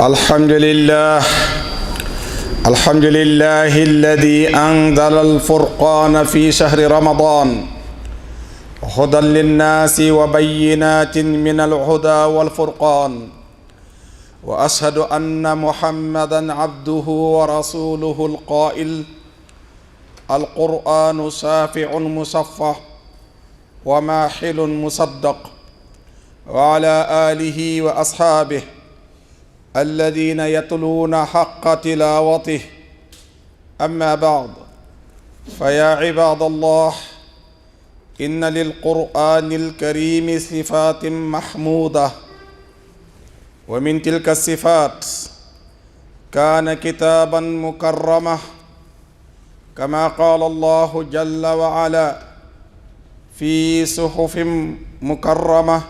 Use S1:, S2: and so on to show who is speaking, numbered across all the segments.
S1: الحمد لله الذي أنزل الفرقان في شهر رمضان هدى للناس وبينات من الهدى والفرقان، وأشهد أن محمدا عبده ورسوله القائل: القرآن شافع مصفح وماحل مصدق، وعلى آله وأصحابه الذين يتلون حق تلاوته. أما بعد، فيا عباد الله، إن للقرآن الكريم صفات محمودة، ومن تلك الصفات كان كتابا مكرمة، كما قال الله جل وعلا: في صحف مكرمة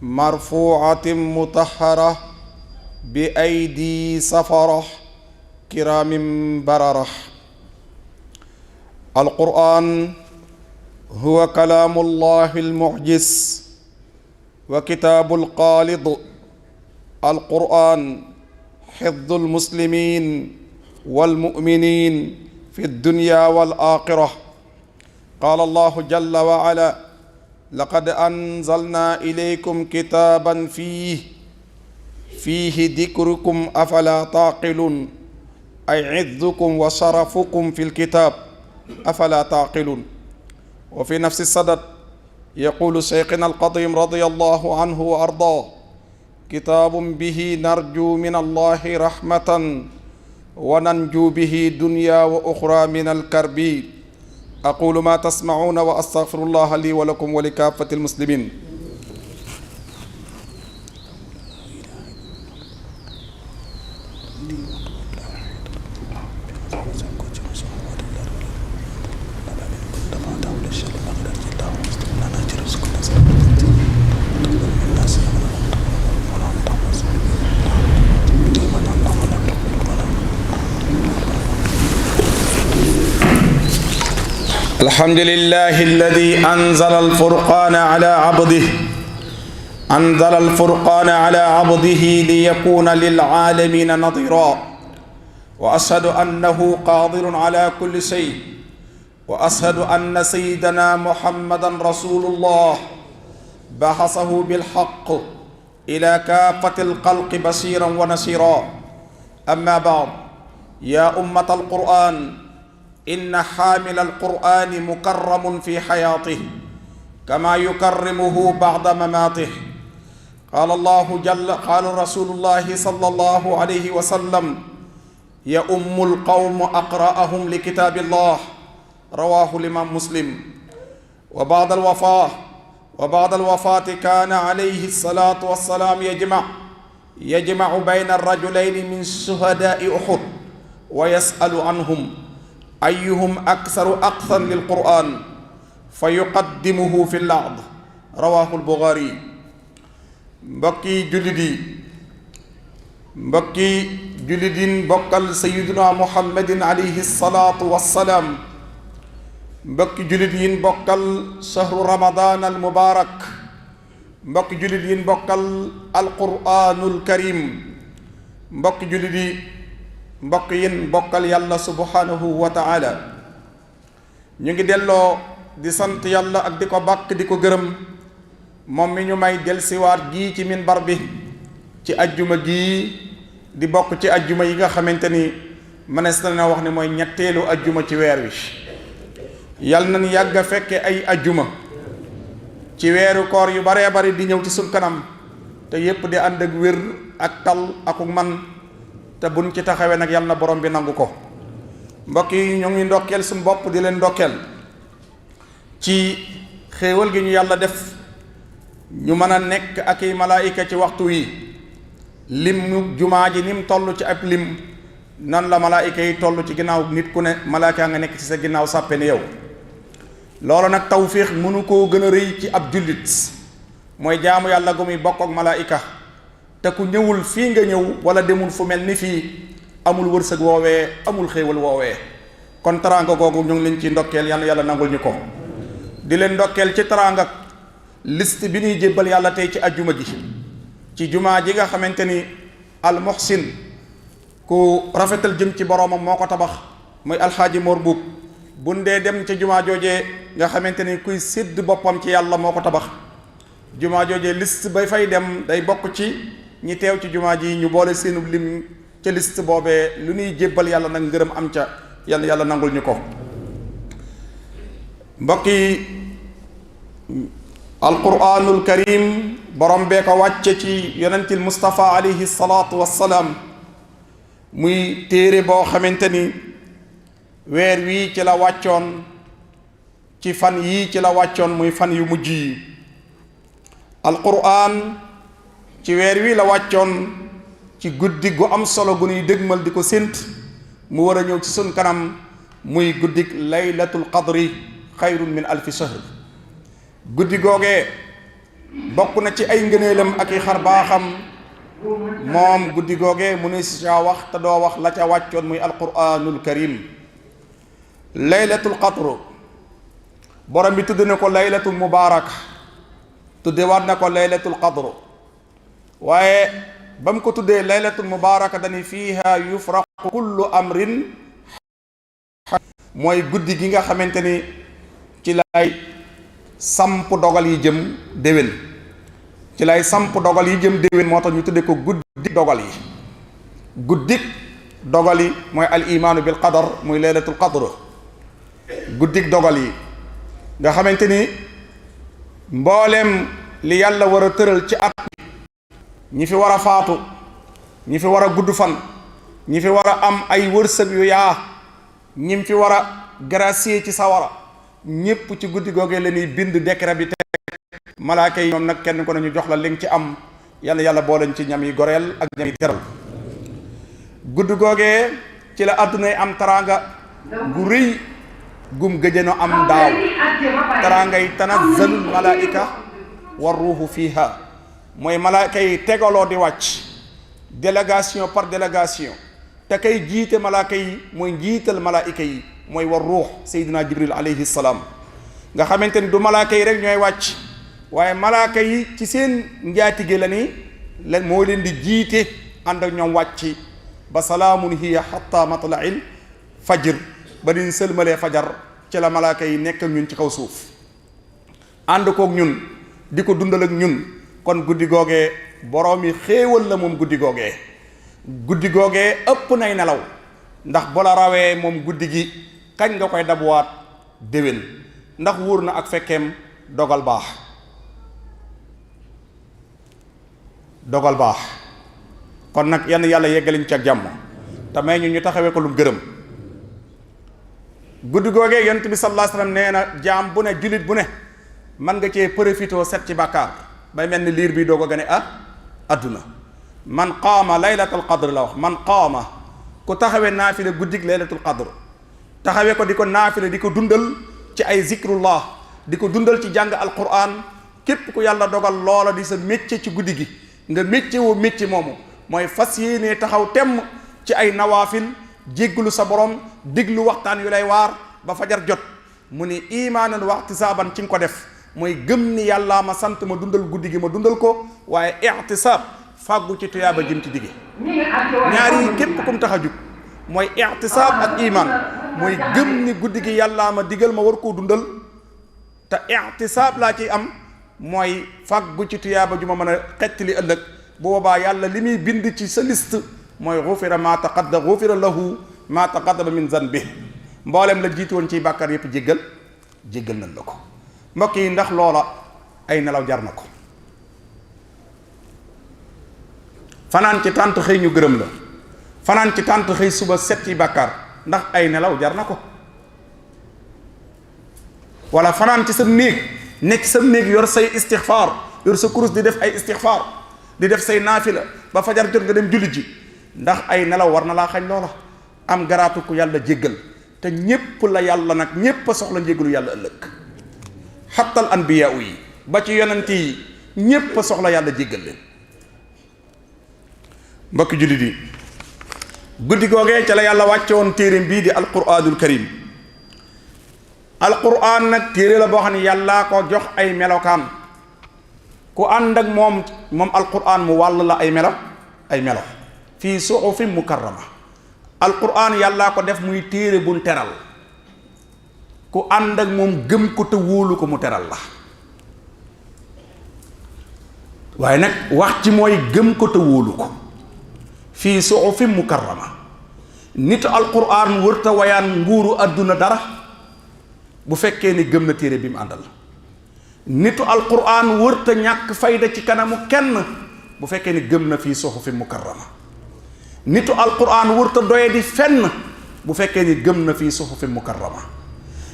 S1: مرفوعة مطهرة بأيدي سفرة كرام بررة. القرآن هو كلام الله المعجز وكتاب الخالد. القرآن حفظ المسلمين والمؤمنين في الدنيا والآخرة. قال الله جل وعلا: لقد أنزلنا إليكم كتابا فيه ذكركم أفلا تعقلون، أي عظكم وشرفكم في الكتاب أفلا تعقلون. وفي نفس الصدد يقول شيخنا القديم رضي الله عنه وأرضاه: كتاب به نرجو من الله رحمة وننجو به دنيا وأخرى من الكرب. أقول ما تسمعون وأستغفر الله لي ولكم ولكافة المسلمين. الحمد لله الذي أنزل الفرقان على عبده ليكون للعالمين نظيرا، وأشهد أنه قادر على كل شيء، وأشهد أن سيدنا محمدا رسول الله بعثه بالحق إلى كافة الخلق بشيرا ونذيرا. أما بعد، يا أمة القرآن، إن حامل القرآن مكرم في حياته كما يكرمه بعد مماته. قال رسول الله صلى الله عليه وسلم: يؤم القوم أقرأهم لكتاب الله. رواه الإمام مسلم. وبعد الوفاة كان عليه الصلاة والسلام يجمع بين الرجلين من شهداء أحد ويسأل عنهم أيهم أكثر للقرآن فيقدمه في اللعب. رواه البخاري. mbokki jullit yi bokkal sayyiduna muhammadin alayhi salaatu wassalaam. mbokki jullit yi bokkal shahru ramadan al mubarak. mbokki jullit yi bokkal alquraanul karim. mbokki jullit yi mbokk yin bokkal yàlla subhanahu wa ta'ala. ñu ngi delloo di sant yàlla ak di ko bàkk di ko gërëm, moom mi ñu may delsiwaat gii ci minbar bi ci ajjuma gii di bokk ci ajjuma yi nga xamante ni mënees na wax ne mooy ñetteelu ajjuma ci weer wi. yàlla nañ yàgg a fekke ay ajjuma ci weeru koor yu baree bari di ñëw ci suñ kanam, te yépp di ànd ak wér ak tal akuk man, te buñ ci taxawee nag yàlla na borom bi nangu ko. mbokk yi ñu ngi ndokkeel suñu bopp di leen ndokkeel ci xéewal gi ñu yàlla def ñu mën a nekk ak i malaayika ci waxtu wi. lim jumaa ji ni mu toll ci ab lim, nan la malaayika yi toll ci ginnaaw nit ku ne malaayika nga nekk ci sa ginnaaw sàppe ni yow. loolu nag tawfiix mënu koo gën a rëy ci ab jullit, mooy jaamu yàlla gu muy bokk ak malaayika. te ku ñëwul fii nga ñëw wala demul fu mel ni fii amul wërsëg woowee, amul xéewal woowee. kon teraanga googu ñu ngi leen ci ndokkeel, yal na yàlla nangul ñu ko. di leen ndokkeel ci teraanga liste bi ñuy jébbal yàlla tey ci ajjuma ji, ci jumaa ji nga xamante ni al muhsin ku rafetal jëm ci boroomam moo ko tabax muy alxaaji Mor Buub bu ndee dem ca jumaa joojee nga xamante ni kuy sédd boppam ci yàlla moo ko tabax jumaa joojee liste bay fay dem day bokk ci ñi teew ci jumaa ji ñu boole seenub lim ca liste boobee lu ñuy jébbal yàlla nag ngërëm am ca yàlla nangul ñu ko. mbokk yi alquranul karim borom bee ko wàcce ci yonentil Mustafa alayhi salaatu wassalaam muy téere boo xamante ni weer wii ci la wàccoon ci fan yii ci la wàccoon muy fan yu mujj yi. alquran ci weer wii la wàccoon ci guddi gu am solo gu nuy dëgmal di ko sént mu war a ñëw ci sun kanam muy guddig laylatul qadri xayrun min alfi shahr. guddi googee bokk na ci ay ngëneelam ak i xar baaxam moom guddi googee mu ne si ca wax te doo wax la ca wàccoon muy alquranul karim. laylatul qadr borom bi tudd na ko laylatul mubarak tuddewaat na ko laylatul qadr waaye ba mu ko tuddee laylatul mubaraka dani fiiha yufraqu kullu amrin, mooy guddi gi nga xamante ni ci lay samp dogal yi jëm déwén ci lay samp dogal yi jëm déwén moo tax ñu tuddee ko guddi dogal yi. guddik dogal yi mooy al imaanu bil qadar muy laylatul qadr. guddik dogal yi nga xamante ni mbooleem li yàlla war a tëral ci at ñi fi war a faatu, ñi fi war a gudd fan, ñi fi war a am ay wërsëg yu yaa, ñi fi war a gracier ci sawara, ñépp ci guddi googee la ñuy bind décret bi teg malaaka yi ñoom nag kenn ko nañu jox la li nga ci am yàlla booleñ ci ñam yi goreel ak ñam yi teral. guddi googee ci la àddunay am taraanga gu rëy gum gëjëno am daaw. taraangay tanazzalul malaika war ruuhu fiiha mooy malaaka yi tegaloo di wàcc délégation par délégation te kay jiite malaaka yi mooy njiital malaayika yi mooy war ruux Seydina Jibril alayhi salaam nga xamante ni du malaaka yi rek ñooy wàcc waaye malaaka yi ci seen njaatige la ni leen moo leen di jiite ànd ak ñoom wàcc ba salaamun hiya hatta matla'il fajr ba di sëlmalee fajar ci la malaaka yi nekk ñun ci kaw suuf ànd kook ñun di ko dundal ak ñun. kon guddi googee boroom yi xéewal la moom guddi googee ëpp nay nelaw ndax bu la rawee moom guddi gi kañ nga koy dabuwaat déwén ndax wóor na ak fekkeem dogal baax kon nag yenn yàlla yeggaliñ ci ak jàmm te may ñu taxawee ko lu gërëm. guddi googee yonent bi sallallahu alayhi wasallam nee na jaam bu ne jullit bu ne man nga cee profitoo set ci bàkkaar bay mel ni liir bi doo ko gane adduna. man qaama laylatul qadr la wax man qaama ku taxawee naafile guddig laylatul qadr taxawee ko di ko naafile di ko dundal ci ay zikrullah di ko dundal ci jàng alquran képp ku yàlla dogal loola di sa métier ci guddi gi nga métier woo métier moomu mooy fas yéenee taxaw temm ci ay nawaafil jégglu sa borom diglu waxtaan yu lay waar ba fajar jot mu ni imaanan wa ihtisaaban ci nga ko def mooy gëm ni yàllaa ma sant ma dundal guddi gi ma dundal ko waaye ihtisaab fàggu ci tuyaaba jëm ci digge ñaar yi képp kum tax a jug mooy ihtisaab ak iman mooy gëm ni guddi gi yàllaa ma digal ma war koo dundal te ihtisaab laa ciy am mooy fàggu ci tuyaaba ju ma mën a xettali ëllëg bu boobaa yàlla li muy bind ci sa liste mooy gufira lahu ma taqaddama min zanbi mboolem la jiitu woon ciy bàkkaar yépp jéggal nañ la ko. mbokk yi ndax loola ay nelaw jar na ko fanaan ci tànt xëy ñu gërëm la fanaan ci tànt xëy suba set ci bàkkaar ndax ay nelaw jar na ko wala fanaan ci sa néeg nekk sa néeg yor say istixfaar yor sa kurus di def ay istixfaar di def say naafila ba fajar jot nga dem jullit ji ndax ay nelaw war na laa xañ loola am garaatu ku yàlla jéggal te ñépp la yàlla nag ñépp a soxla njéggalu yàlla ëllëg xattal anbiyaa yi ba ci yonent yi ñépp a soxla yàlla jéggal leen. mbokki jullit yi guddi googee ca la yàlla wàcce woon téereem bii di alquraanul karim alquraan nag téere la boo xam ne yàllaa ko jox ay melokaan ku ànd ak moom alquraan mu wàll la ay melo fii suhufin mukarrama alquran yàllaa ko def muy téere buñ teral ku ànd ak moom gëm ko te wóolu ko mu teral la waaye nag wax ci mooy gëm ko te wóolu ko fii suhufin mukarrama nit alquran wërta wayaan nguuru àdduna dara bu fekkee ni gëm na téere bi mu àndal nitu alquran wërta ñàkk fayda ci kanamu kenn bu fekkee ni gëm na fii suhufin mukarrama nitu alquran wërta doye di fenn bu fekkee ni gëm na fii suhufin mukarrama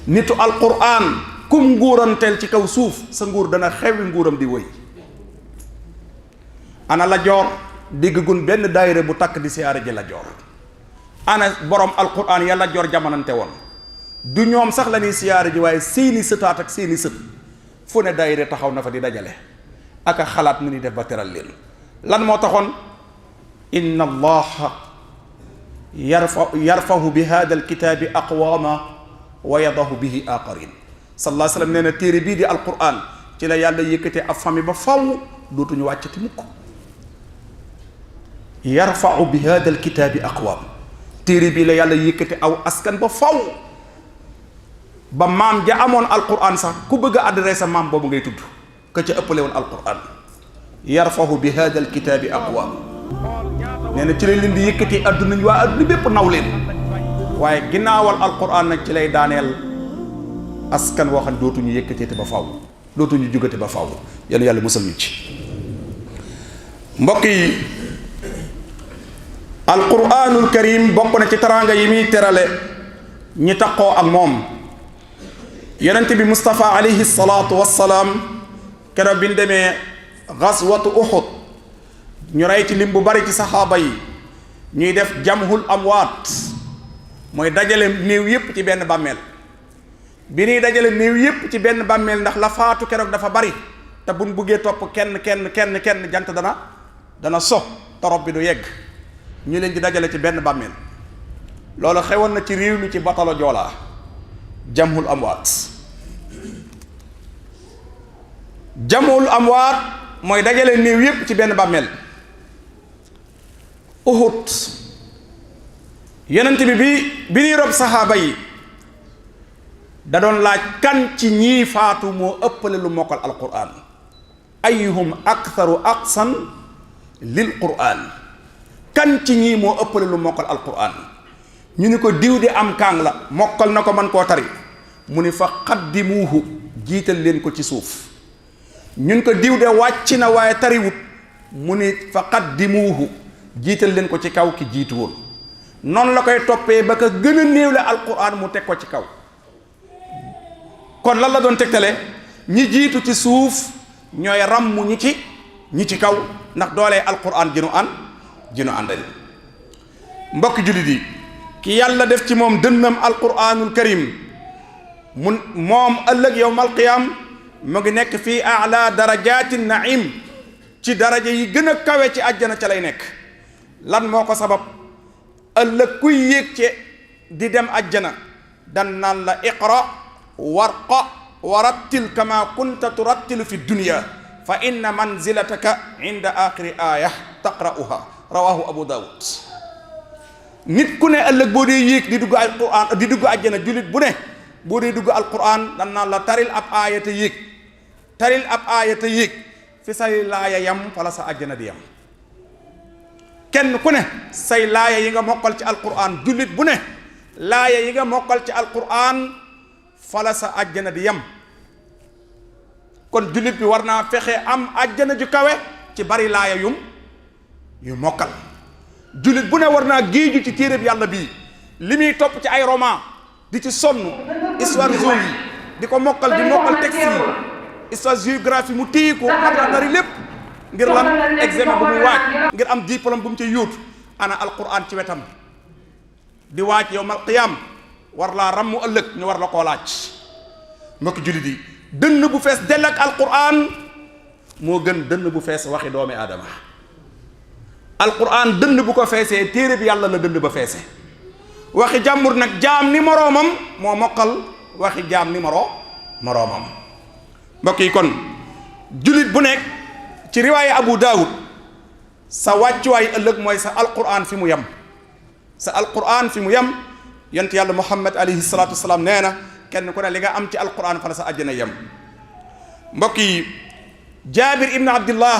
S1: nitu alquran kum nguuranteel ci kaw suuf sa nguur dana xewi nguuram di wëy ana la joor digg gun benn daayira bu takk di siyaare ji la joor ana borom alquran yàlla joor jamonante woon du ñoom sax la ñuy siyaare ji waaye seeni sëtaat ak seeni sët fu ne daayira taxaw na fa di dajale aka xalaat nu ñuy def ba teral leen lan moo taxoon inna allaha yarfahu bi hada alkitaabi aqwaama wa yadahu bihi aqarin sallallahu alayhi wa sallam nee na téere bii di alquran ci la yàlla yëkkatee ab famille ba faw dootuñu wàccati mukk yarfahu bi hada alkitaabi aqwaam téere bii la yàlla yëkkate aw askan ba faw ba maam ja amoon alquran sax ku bëgg a adressé maam boobu ngay tudd ka ca ëppale woon alquran yarfahu bi hada alkitaabi aqwaam nee na ci lay leen di yëkkati adduna ñu waa adduna bépp naw leen waaye ginnaawal alquran nag ci lay daaneel askan woo xam ne dootuñu yëkkatee te ba faw dootuñu jugate ba faw yàlla yàlla musal ñu ci mbokk yi alquranul karim bokk na ci teraanga yi muy terale ñi taqoo ak moom yonent bi Mustafa alayhi salaatu wassalaam keroog bi ñu demee gaswatu Uhud ñu rey ci lim bu bari ci saxaaba yi ñuy def jamhul amwaat mooy dajale néew yépp ci benn bàmmeel bi ñuy dajale néew yépp ci benn bàmmeel ndax la faatu keroog dafa bari te buñ buggee topp kenn jant dana so torop bi du yegg ñu leen di dajale ci benn bàmmeel loolu xewoon na ci réew mi ci batalo Joola jamhul amwaat mooy dajale néew yépp ci benn bàmmeel Uhud yonent bi ñuy rob saxaaba yi da doon laaj kan ci ñii faatu moo ëppale lu mokkal alquran ayyuhum aktharu aqsan lil quran kan ci ñii moo ëppale lu mokkal alquran ñu ni ko diw di am kaang la mokkal na ko man koo tari mu ni fa qaddimuuhu jiital leen ko ci suuf ñun ko diw de wàcc na waaye tariwut mu ni fa qaddimuuhu jiital leen ko ci kaw ki jiitu woon noonu la koy toppee ba ka gën a néew la alquran mu teg ko ci kaw kon lan la doon tegtale ñi jiitu ci suuf ñooy ràmm ñi ci kaw ndax doolee alquran jinu àndal mbokk jullit yi ki yàlla def ci moom dënnam alquranul karim moom ëllëg yawmal qiyaam mu ngi nekk fii ala darajaati naim ci daraja yi gën a kawe ci àjjana ca lay nekk lan moo ko sabab ëllëg kuy yéeg ci di dem àjjana dan naan la iqra warqa warattil kama kunta turattilu fi dunya fa inna manzilataka inda axiri aya taqra'uha rawahu abu daawud nit ku ne ëllëg boo dee yéeg di dugg alquran di dugg àjjana jullit bu ne boo dee dugg alquran dan naan la taril ab aaya te yéeg fi say laaya yam fala sa àjjana di yam kenn ku ne say laaya yi nga mokkal ci alquran jullit bu ne laaya yi nga mokkal ci alquran fala sa àjjana di yam kon jullit bi war naa fexe am àjjana ju kawe ci bari laaya yu mokkal jullit bu ne war naa géeju ci téereb yàlla bii li muy topp ci ay roman di ci sonn histoire géo yi di ko mokkal di mokkal texte yi histoire géographie mu téye ko xam dari lépp ngir lan examen bu muy waaj ngir am diplôme bu mu ci yóotu ana alquran ci wetam di waaj yawmal qiyaam war laa rammu ëllëg ñu war la koo laaj mbokk jullit yi dënn bu fees dell ak alquran moo gën dënn bu fees waxi doomi aadama alquran dënn bu ko feesee téere bi yàlla la dënn ba feese waxi jàmbur nag jaam ni moroomam moo mokkal waxi jaam ni moroomam mbokk yi kon jullit bu nekk ci riwaaye abu daawud sa wàccuwaay ëllëg mooy sa alquran fi mu yem sa alquran fi mu yem yonent yàlla muhammad alayhi salaatu wasalaam nee na kenn ku ne li nga am ci alquran fa la sa àjjana yem. mbokk yi jaabir ibn abdillah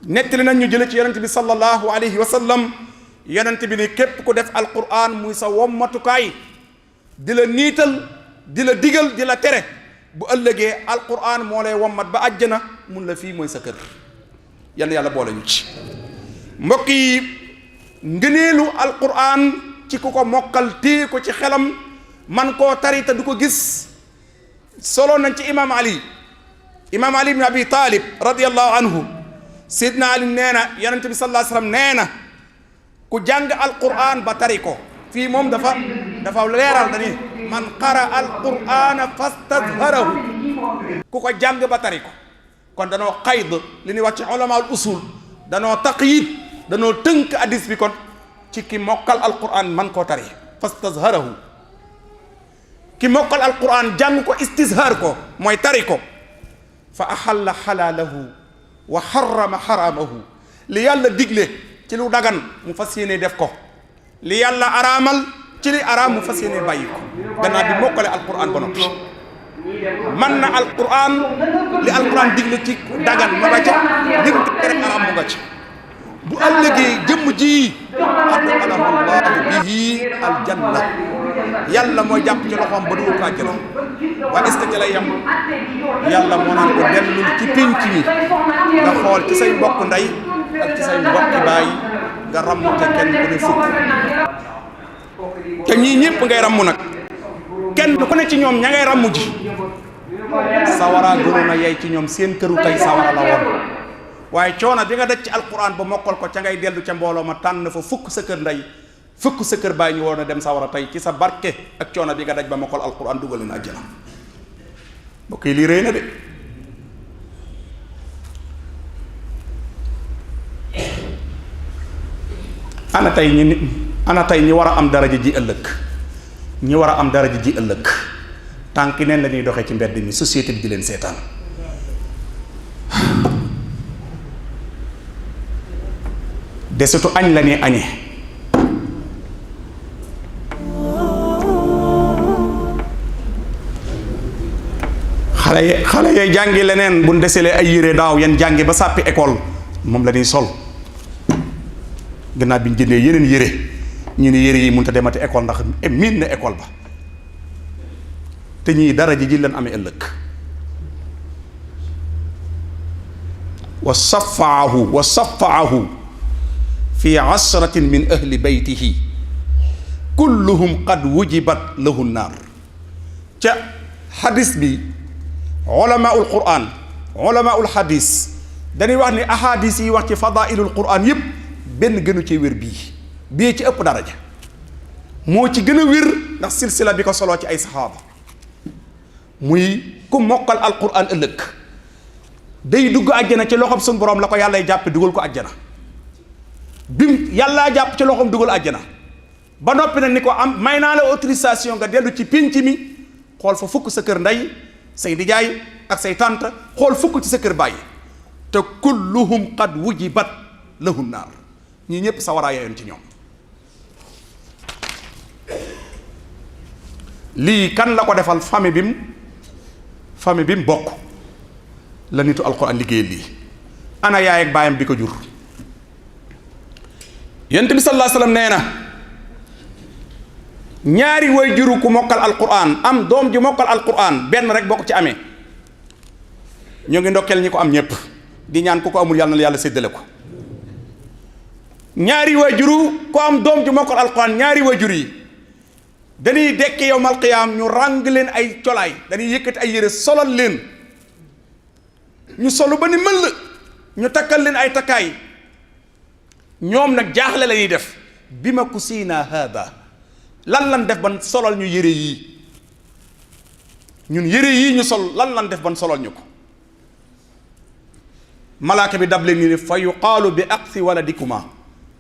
S1: nettali nañ ñu jële ci yonent bi sallallahu alayhi wa sallam yonent bi ni képp ku def alquran muy sa wommatukaay di la niital di la digal di la tere bu ëllëgee alquran moo lay wommat ba àjjana mun la fii mooy sa kër. yal na yàlla boole ñu ci. mbokk yi ngëneelu alquran ci ku ko mokkal téye ko ci xelam man koo tari te du ko gis solo nañ ci imam ali ibn abi talib radiyallahu anhu sidna ali nee na yonente bi sallallahu alayhi wasallam nee na ku jàng alquran ba tari ko fii moom dafa leeral dani man qara alqurana fastadharahu ku ko jàng ba tari ko kon danoo qayd li ñuy wax ci ulama al usul danoo taqyid danoo tënk hadis bi kon ci ki mokkal alquran man koo tari fastazharahu ki mokkal alquran jàng ko istizhar ko mooy tari ko fa ahalla xalaalahu wa harrama xaraamahu li yàlla digle ci lu dagan mu fas yéene def ko li yàlla araamal ci li araam mu fas yéene bàyyi ko gannaaw bi mokkale alquran ba noppi man na alquran li alquran digle ci dagan mu nga ca lim tere araam mu nga ca bu ëllëgee jëmm ji adxalahu llahu bihi aljanna yàlla mooy jàpp ci loxoom ba dugal ko àjjana waaye est-ce que ci lay yem yàlla moo naan ko dellul ci pénc mi nga xool ci say mbokk ndey ak ci say mbokki baay nga ramm te kenn ku ne fukk te ñii ñëpp ngay ramm nag kenn ku ne ci ñoom ña ngay ramm ji sawara gënoon a yey ci ñoom seen këru tey sawara la woon waaye coono bi nga daj ci alquran ba mokkal ko ca ngay dellu ca mbooloo ma tànn fa fukk sa kër ndey fukk sa kër baay ñu woon a dem sawara tey ci sa barke ak coono bi nga daj ba mokkal alquran dugal na àjjana mbokk yi lii rëy na de ana tey ñi war a am daraja ji ëllëg ñi war a am daraja ji ëllëg tànk neen la ñuy doxee ci mbedd mi société bi di leen seetaan desetu añ la ñuy añee xale yee jàngi leneen bu deselee ay yére daaw yan jàngi ba sàppi école moom la ñuy sol gannaaw bi ñu jëndee yeneen yére ñu ne yére yi mënut a demati école ndax miin na école ba te ñii dara ji leen amee ëllëg wa safaahu fi asratin min ahli baytihi kulluhum qad wujibat lahu naar ca xadis bi ulamaul quran ulamaul xadis dañuy wax ni ahadis yi wax ci fadailul quran yépp benn gënu ci wér bii ci ëpp daraja moo ci gën a wér ndax silsila bi ko soloo ci ay saxaaba muy ku mokkal alquran ëllëg day dugg àjjana ci loxoom suñu borom la ko yàllay jàppe dugal ko àjjana bim yàllaa jàpp ci loxoom dugal àjjana ba noppi nag ni ko am may naa la autorisation nga dellu ci pénc mi xool fa fukk sa kër ndey say nijaay ak say tante xool fukk ci sa kër bàyyi te kulluhum qad wujibat lahu naar ñii ñëpp sawaraa yoon ci ñoom lii kan la ko defal famille bi mu bokk la nitu alquran liggéeyal lii ana yaay ak baayam bi ko jur yonent bi sallallahu alayhi wasallam nee na ñaari way juru ku mokkal alquran am doom ji mokkal alquran benn rek bokk ci amee ñoo ngi ndokkeel ñi ko am ñépp di ñaan ku ko amul yàlla na yàlla séddale ko ñaari way juru ku am doom ji mokkal alquran ñaari way jur yi dañuy dekke yowmal qiyaam ñu ràng leen ay colaay dañuy yëkkati ay yére solal leen ñu solu ba ni mël ñu takkal leen ay takkaay ñoom nag jaaxle la ñuy def bi ma ku siina hada lan def ban solal ñu yére yii ñun yére yii ñu sol lan def ban solal ñu ko malaaka bi dab leen ni fa yuqaalu bi aqsi waladikuma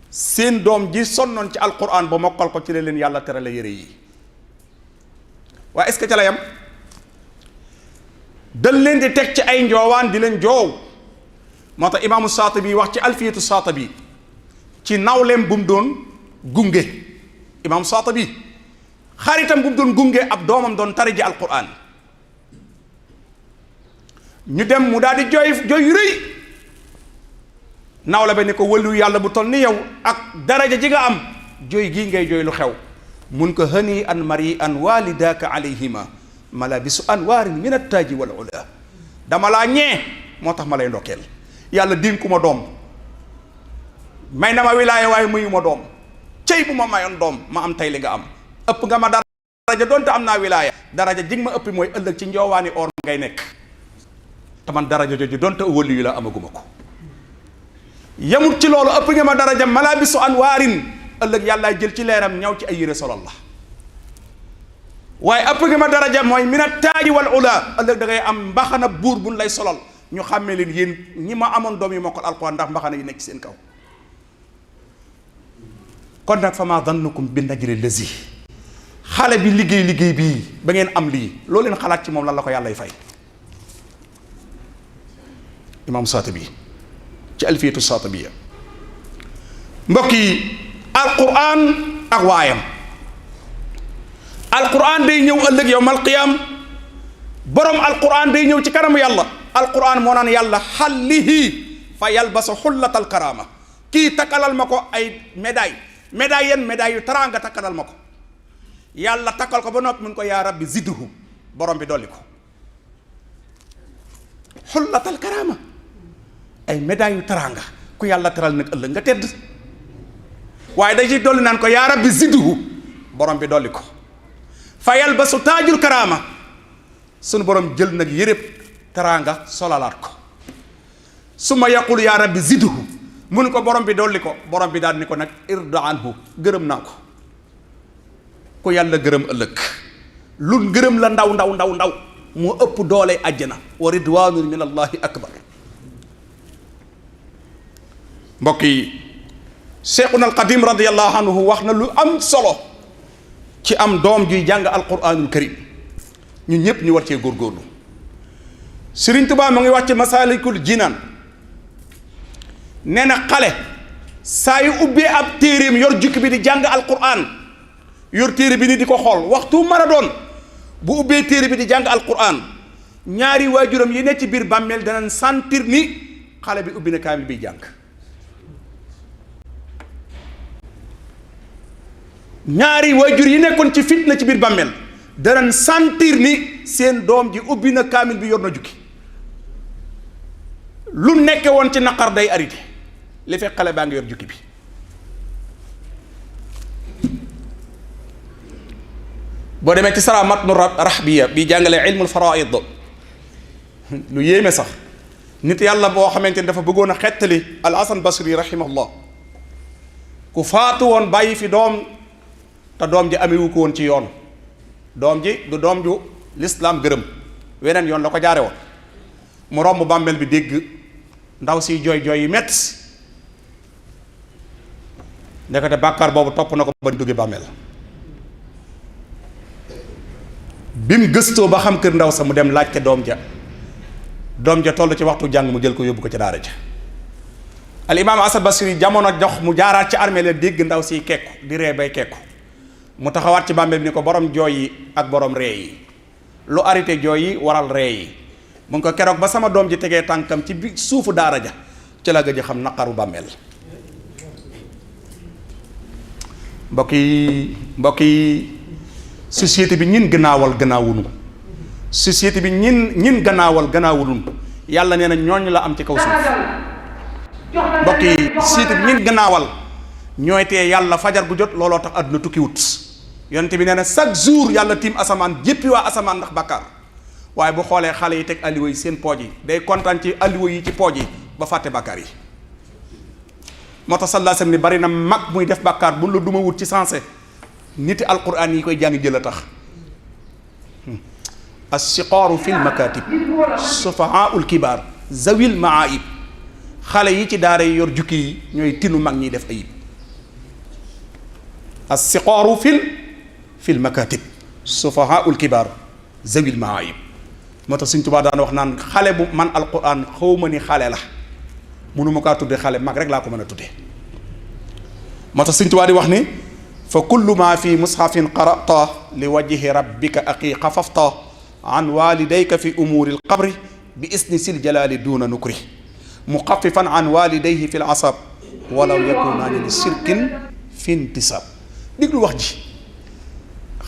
S1: seen doom ji sonnoon ci alquran ba mokkal ko ci la leen yàlla tere la yére yi waaye est-ce que ca la yam dañ leen di teg ci ay njoowaan di leen joow moo tax imaamu Saatibi wax ci alfiyatu Saatibi ci nawleem bu mu doon gunge imam Saatabi xaritam bu mu doon gunge ab doomam doon tari ji alquran ñu dem mu daal di jooy rëy nawle ba ni ko wëlu yàlla bu toll ni yow ak daraja ji nga am jooy gii ngay jooy lu xew mun ko hani an mari an walidaka alayhima malabisu anwaarin min attaaji wal ula dama laa ñee moo tax ma lay ndokkeel yàlla dénku ma doom may na ma wilaaya waaye muyu ma doom cey bu ma mayoon doom ma am tey li nga am ëpp nga ma daraja doonte am naa wilaaya daraja jig ma ëppi mooy ëllëg ci njoowaani or ngay nekk te man daraja jooju doonte wëlu yu la amaguma ko yamut ci loolu ëpp nga ma daraja malabisu anwaarin ëllëg yàllaay jël ci leeram ñaw ci ay yére solal la waaye ëpp nga ma daraja mooy mina taaji wal ula ëllëg da ngay am mbaxana buur buñ lay solal ñu xàmmee leen yéen ñi ma amoon doom yi mokkal alquran ndax mbaxana yi nekk ci seen kaw kon nag fa ma dannukum bi najri lazi xale bi liggéey bii ba ngeen am lii loolu leen xalaat ci moom lan la ko yàllay fay imam Saatabi ci alfiyatu Saatabiya mbokk yi alquran ak waayam alquran day ñëw ëllëg yawmal qiyaam borom alquran day ñëw ci kanamu yàlla alquran moo naan yàlla xallihi fa yalbasu xullatal karaama kii takkalal ma ko ay médaille yu taraanga takkalal ma ko yàlla takkal ko ba noppi mun ko yaa rabbi zidhu borom bi dolli ko xullatal karaama ay médaille yu taraanga ku yàlla teral nag ëllëg nga tedd waaye da ci dolli naan ko yaa rabbi zidhu borom bi dolli ko fa yalbasu taajul karaama sunu borom jël nag yërëb taraanga solalaat ko summa yaqul yaa rabbi zidhu mun ko borom bi dolli ko borom bi daal ni ko nag irda anhu gërëm naa ko ku yàlla gërëm ëllëg lu gërëm la ndaw moo ëpp doole àjjana wa ridwanun min allahi akbar mbokk yi cheikhuna alqadim radiallahu anhu wax na lu am solo ci am doom juy jàng alquranul karim ñun ñëpp ñu war cee góorgóorlu Sëriñ Tuubaa mu ngi wax ci masalikul jinaan nee na xale saa yu ubbee ab téeréem yor jukki bi di jàng alquran yor téere bi ni di ko xool waxtu mën a doon bu ubbee téere bi di jàng alquran ñaari waajuram yi ne ci biir bàmmeel danañ sentir ni xale bi ubbi na kaamil biy jàng ñaari waajur yi nekkoon ci fitna ci biir bàmmeel danañ sentir ni seen doom ji ubbi na kaamil bi yor na jukki lu nekke woon ci naqar day arrêté li fekk xale baa ngi yor jukki bi boo demee ci sara matnu rahbiya bi jàngale ilmul faraid lu yéeme sax nit yàlla boo xamante ni dafa bëggoon a xettali al hasan basri rahimahullah ku faatu woon bàyyi fi doom te doom ji amewu ko woon ci yoon doom ji du doom ju lislaam gërëm weneen yoon la ko jaare woon mu romb bàmmeel bi dégg ndaw si jooy yi metti ndekete bàkkaar boobu topp na ko ba duggi bàmmeel bi mu gëstoo ba xam kër ndaw sa mu dem laajte doom ja toll ci waxtu jàng mu jël ko yóbbu ko ci daara ja al imaam Asad Basri jamono jox mu jaaraat ci armée la dégg ndaw si kekku di ree bay kekku mu taxawaat ci bàmmeel bi ni ko borom jooy yi ak borom ree yi lu arrêté jooy yi waral ree yi mu ngi ko keroog ba sama doom ji tegee tànkam ci bi suufu daara ja ci la gëj xam naqaru bàmmeel mbokk yi société bi ñin gannaawunu société bi ñin gannaawulun yàlla nee na ñooñ la am ci kaw suuf mbokk yi société bi ñin gannaawal ñooy tee yàlla fajar gu jot looloo tax àdduna tukki wut yonente bi nee na chaque jour yàlla tiim asamaan jéppi waa asamaan ndax bàkkaar waaye bu xoolee xale yi teg alliwa yi seen pooj yi day kontaan ci alliwa yi ci pooj yi ba fàtte bàkkaar yi moo tax sallallahu alayhi wasallam ni bari na mag muy def bàkkaar bu la duma wut ci sensé niti alquran yi koy jàng jël a tax as-siqaaru fil makatib sufahaul kibaar zawil maaib xale yi ci daara yi yor jukki yi ñooy tinu mag ñiy def ayib as-siqaaru fil makatib sufahaul kibaar zawil maaib moo tax Sëriñ Tuubaa daan wax naan xale bu man alquran xawma ni xale la mënuma kaa tudde xale mag rek laa ko mën a tudde moo tax Sëñ Tuubaa di wax ni fa kullu ma fi mushafin qara'ta li wajhi rabbika aqi xafafta an walidayka fi umuri alqabri bi isni sil jalali duna nukri muxafifan an walidayhi fi lasab walaw yakunaani li shirkin fi intisab. déglu wax ji,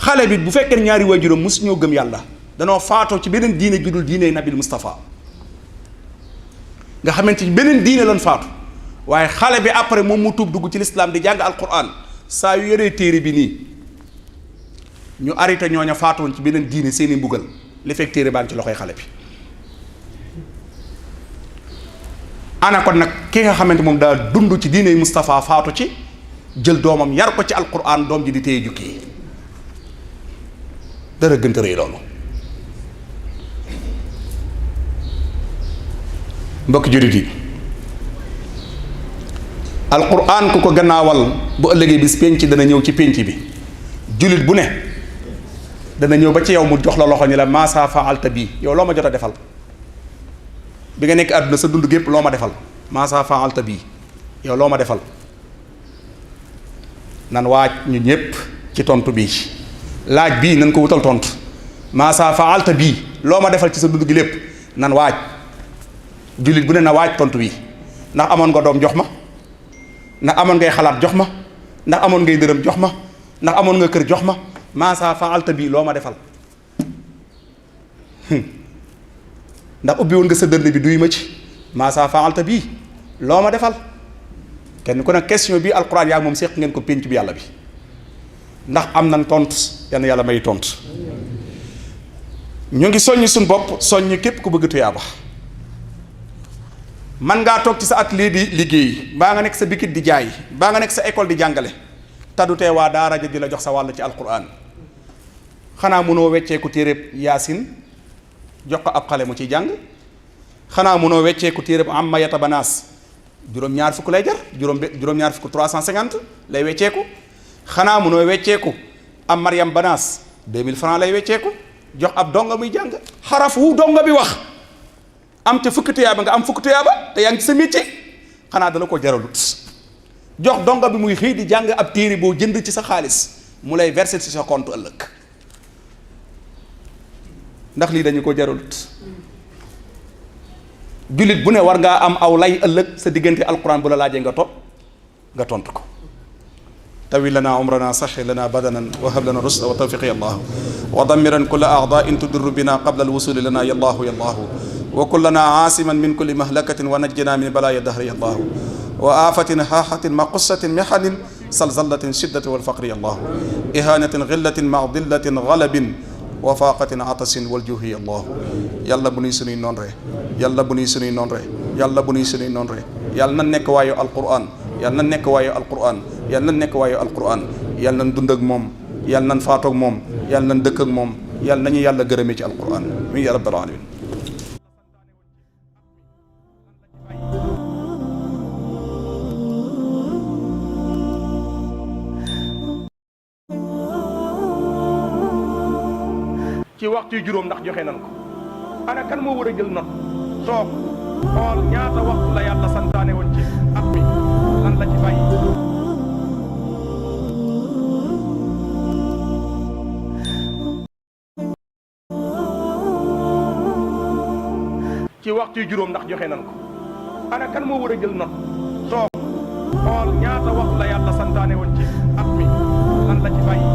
S1: xale bi bu fekkee ñaari waajuram mosu ñoo gëm yàlla, danoo faatoo ci beneen diine ju dul diine nabil Mustafa, nga xamante ni beneen diine lan faatu, waaye xale bi après moom mu tuub dugg ci lislaam di jàng alquran, saa yu yoree téere bi nii ñu arrêté ñooña faatoon ci beneen diine seeni mbugal li fekk téere baa ngi ci loxoy xale bi. ana kon nag ki nga xamante moom daa dund ci diine Mustafa faatu ci, jël doomam yar ko ci alquran, doom ji di téye jukki, dara gënta rëy loolu. mbokki jurit yi, alquran ku ko gannaawal bu ëllëgee bis pénc dana ñëw ci pénc bi, julit bu ne dana ñëw ba ci yow mu jox la loxo ni la maasa faalta bii, yow loo ma jot a defal bi nga nekk àdduna sa dund gépp, loo ma defal maasa faalta bii, yow loo ma defal. nan waaj ñu ñépp ci tontu bii, laaj bii nan ko wutal tontu, maasa faalta bii, loo ma defal ci sa dund gi lépp, nan waaj. jullit bu ne na waaj tontu bii, ndax amoon nga doom jox ma, ndax amoon ngay xalaat jox ma, ndax amoon ngay dërëm jox ma, ndax amoon nga kër jox ma, maasa faalta bii, loo ma defal. ndax ubbi woon nga sa dënn bi duy ma ci, maasa faalta bii, loo ma defal. kenn ku ne question bi alquran yaa moom seq ngeen ko pénc bi yàlla bi, ndax am nañ tontu, yàlla may tontu. ñu ngi soññ suñ bopp, soññ képp ku bëgg tuyaaba. man ngaa toog ci sa atelier di liggéey, baa nga nekk sa bikit di jaay, baa nga nekk sa école di jàngale, tadutee waa daara ja di la jox sa wàll ci alquran. xanaa mënoo wecceeku téereb yaasin jox ko ab xale mu ciy jàng? xanaa mënoo wecceeku téereb amma yatabanaas juróom-ñaar fukk lay jar, juróom-ñaar fukk 350 lay wecceeku? xanaa mënoo wecceeku am Mariam Banaas 2000 francs lay wecceeku jox ab donga muy jàng? xaraf wu donga bi wax am te fukk tuyaaba nga am fukk tuyaaba te yaa ngi ci sa métier, xanaa dala ko jaralut. jox donga bi muy xëy di jàng ab téere boo jënd ci sa xaalis mu lay verser ci sa compte ëllëg, ndax lii dañu ko jaralut? jullit bu ne war ngaa am aw lay ëllëg sa diggante alquran bu la laajee nga tontu ko. tawi lana umrana, saxi lana badanan, wa hab lana rusda wa tawfiq ya allah, wa damiran kulla a'da'in tudurru bina qabla alwusuli lana ya allahu ya allahu, wa kullana aasiman min kulli mahlakatin wa najjina min balaya dahri ya allahu, wa afatin haahatin maqussatin mihanin salzalatin shiddati walfaqri ya allahu, ihanatin ghillatin ma'dillatin ghalabin wa faaqatin atasin waljuhi ya allahu. yàlla bu nuy sunuy noon re, yàlla bu nuy sunuy noon re, yàlla bu nuy sunuy noon re, yàlla na nekk waayu alquran, yàlla na nekk waayu alquran, yàlla na nekk waayu alquran, yàlla nañ dund ak moom, yàlla nañ faatoog moom, yàlla nañ dëkk ak moom, yàlla nañu yàlla gërëmee ci alquran mi ya rabbal alamin. ci waxtu yu juróom ndax joxe nan ko, ana kan moo war a jël not toog xool ñaata waxtu la yàlla santaane woon ci at mi, lan la ci bàyyi. ci waxtu yu juróom ndax joxe nan ko, ana kan moo war a jël not toog xool ñaata waxtu la yàlla santaane woon ci at mi, lan la ci bàyyi.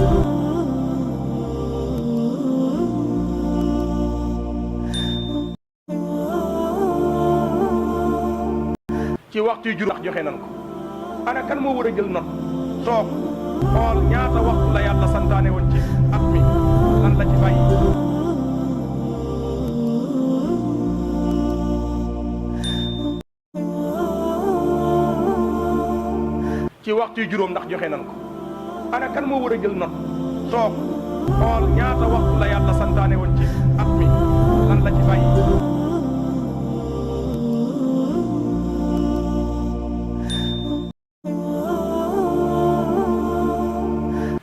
S1: ci waxtu yu juróom ndax joxe nan ko, ana kan moo war a jël not toog xool ñaata waxtu la yàlla santaane woon ci at mi, lan la ci bàyyi. ci waxtu yu juróom ndax joxe nan ko, ana kan moo war a jël not toog xool ñaata waxtu la yàlla santaane woon ci at mi, lan la ci bàyyi.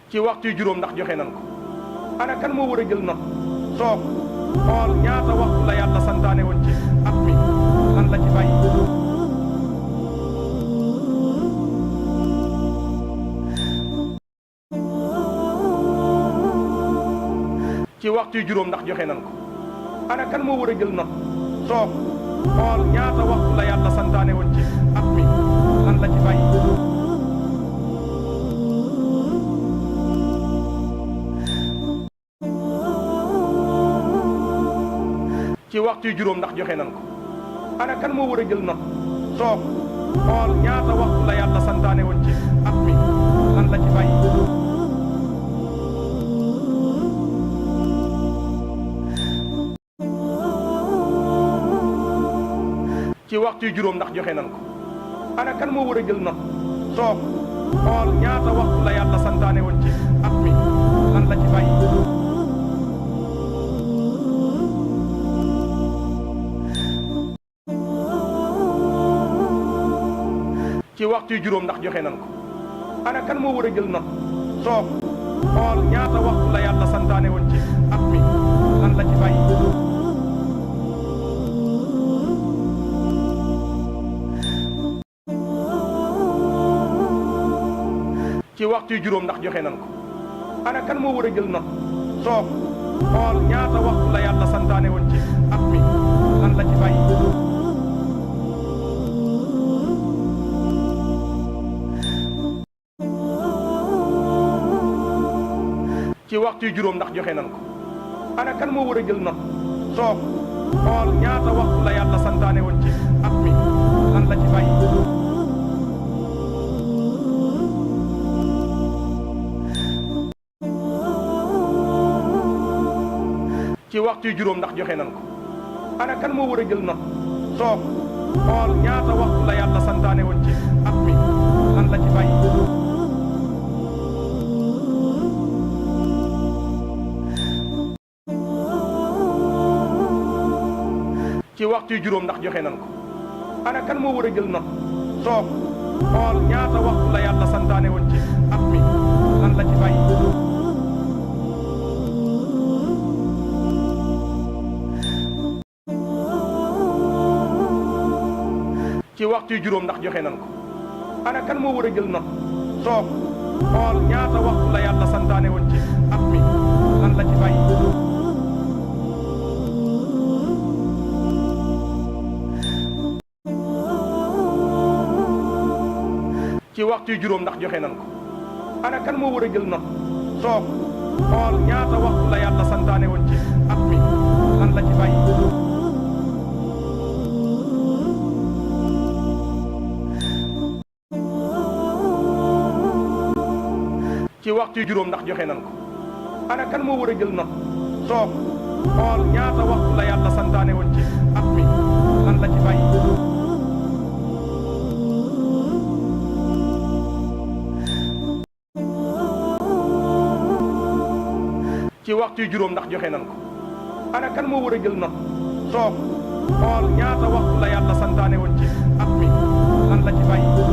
S1: ci waxtu yu juróom ndax joxe nan ko, ana kan moo war a jël not toog xool ñaata waxtu la yàlla santaane woon ci at mi, lan la ci bàyyi. ci waxtu juróom ndax joxe nan ko ana kan moo war a jël note toog xool ñaata waxtu la yàlla santaane woon ci at mi lan la ci bàyyi. ci waxtu juróom ndax joxe nan ko ana kan moo war a jël note toog xool ñaata waxtu la yàlla santaane woon ci at mi lan la ci bàyyi. ci waxtu juróom ndax joxe nan ko ana kan moo war a jël note toog xool ñaata waxtu la yàlla santaane woon ci at mi lan la ci bàyyi. ci waxtu juróom ndax joxe nan ko ana kan moo war a jël note toog xool ñaata waxtu la yàlla santaane woon ci at mi lan la ci bàyyi. ci waxtu juróom ndax joxe nan ko ana kan moo war a jël note toog xool ñaata waxtu la yàlla santaane woon ci at mi lan la ci bàyyi. ci waxtu juróom ndax joxe nan ko ana kan moo war a jël note toog xool ñaata waxtu la yàlla santaane woon ci at mi lan la ci bàyyi. ci waxtu juróom ndax joxe nan ko ana kan moo war a jël note toog xool ñaata waxtu la yàlla santaane woon ci at mi lan la ci bàyyi. ci waxtu juróom ndax joxe nan ko ana kan moo war a jël note toog xool ñaata waxtu la yàlla santaane woon ci at mi lan la ci bàyyi. ci waxtu juróom ndax joxe nan ko ana kan moo war a jël note toog xool ñaata waxtu la yàlla santaane woon ci at mi lan la ci bàyyi. ci waxtu juróom ndax joxe nan ko ana kan moo war a jël note toog xool ñaata waxtu la yàlla santaane woon ci at mi lan la ci bàyyi. ci waxtu juróom ndax joxe nan ko ana kan moo war a jël note toog xool ñaata waxtu la yàlla santaane woon ci at mi lan la ci bàyyi. ci waxtu juróom ndax joxe nan ko ana kan moo war a jël note toog xool ñaata waxtu la yàlla santaane woon ci at mi lan la ci bàyyi.